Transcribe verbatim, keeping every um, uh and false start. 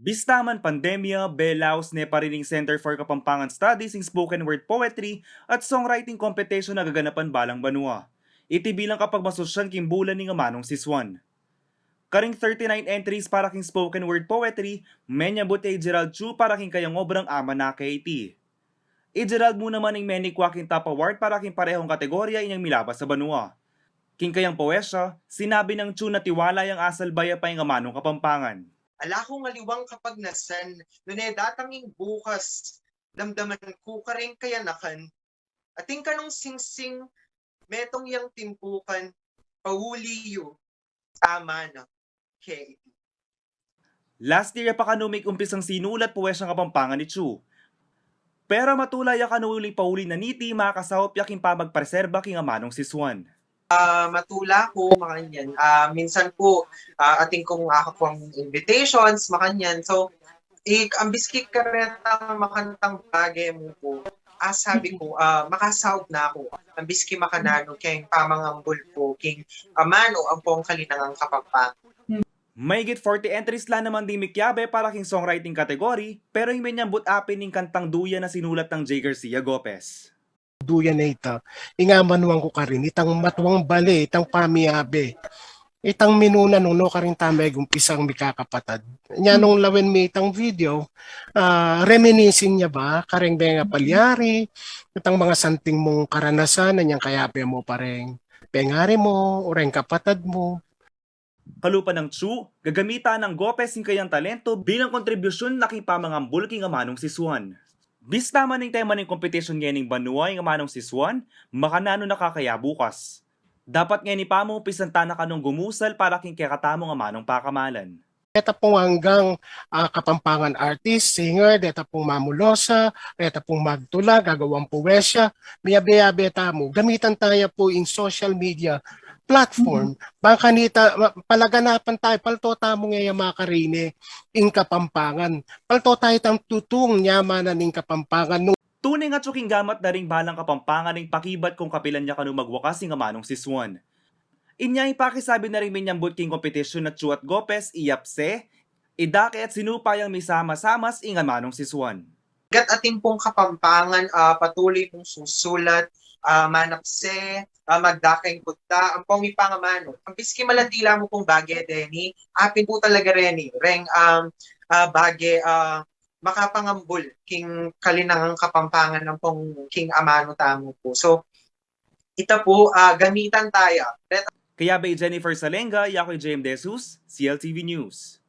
Bista man pandemya, belaus ne pa rin ing Center for Kapampangan Studies ing spoken word poetry at songwriting competition a gaganapan balang banua. Iti bilang kapagmasusyan king bulan ning amanung sisuan. Karing thirty-nine entries para king spoken word poetry, menyambut ya i Gerald Chu para king kayang obrang Ama Nake Iti. I Gerald mu naman ing menikwa king top award para king parehong kategorya inyang milabas a banua. King kayang powesya, sinabi nang Chu na tiwala yang asalba ya pa ing amanung Kapampangan. Ala kung aliwang kapagnasan, nune datang ing bukas, damdaman ku karing kayanakan. Atin kanung singsing, metung yang timpukan, pauli yu, Ama Nake Iti. Last year ya pa kanu migumpisang sinulat poesyang Kapampangan i Chu. Pero matula ya kanu uling pauli na niti, makasaup ya king pamagpreserba king amanung sisuan. Ah, matula ku, makanyan. Ah, minsan ku, ah, atin kung akakuang invitations, makanyan. So, ik, ambiski karetang makantang bage mu ku, ah, sabi ku, ah, makasaup na ku. Ambiski makananu king pamangambul ku king amanu ampong kalinangang Kapampangan. Mahigit forty entries la naman ding mikiabe para king songwriting category, pero ing menyambut apin ing kantang Duyan a sinulat nang Jay Garcia Gopez. Duyan a ita, ing amanuan ku karin, itang matuang bale, itang pamiabe, itang minuna nung nu karin tamu megumpisang mikakapatad. Nya nung lawen mi itang video, ah, reminiscing ya ba kareng benga palyari, itang mangasanting mung karanasan, inyang kayabe mu pa reng pengari mu, o reng kapatad mu. Kalupa nang Chu, gagamitan nang Gopez ing kayang talento bilang kontribusyun na king pamangambul king amanung sisuan. Bista man ing tema ning competition ngening banua ing amanung sisuan, makananu na kakaya bukas. Dapat ngeni pa mu umpisan ta na kanung gumusal para king kekatamung amanung pakamalan. Reta pung anggang, ah, Kapampangan artist, singer, reta pung mamulosa, reta pung magtula, gagawang puwesya, miyabe-yabe tamu. Gamitan ta ya pu ing social media platform. Bang kanita, ma-, palaganapan tayu, palto tamu ngeya makarine ing Kapampangan. Palto tayu itang tutung nyamanan ning Kapampangan. Nung Tune ngan atyu king gamat da ring balang Kapampangan ing pakibat kung kapilan ya kanu magwakas ing amanung sisuan. Inya ing pakisabi na ring menyambut king kompetisyun a Chu at Gopez, iyapse, idake at sinupa yang misama-samas ing amanung sisuan. Gat atin pung Kapampangan, ah, patuloy pung susulat, ah, manapse, ah, magdakeng kutta, ampong ipangamanu. Ampiski malati la mu pung bage deni, apin pu talaga reni, reng, um, ah, bage, ah, makapangambul king kalinangang Kapampangan ampong king amanu tamu pu. So, ita pu, ah, gamitan taya. Reta- Kayabe i Jennifer Salenga, yaku i J M De Jesus, C L T V News.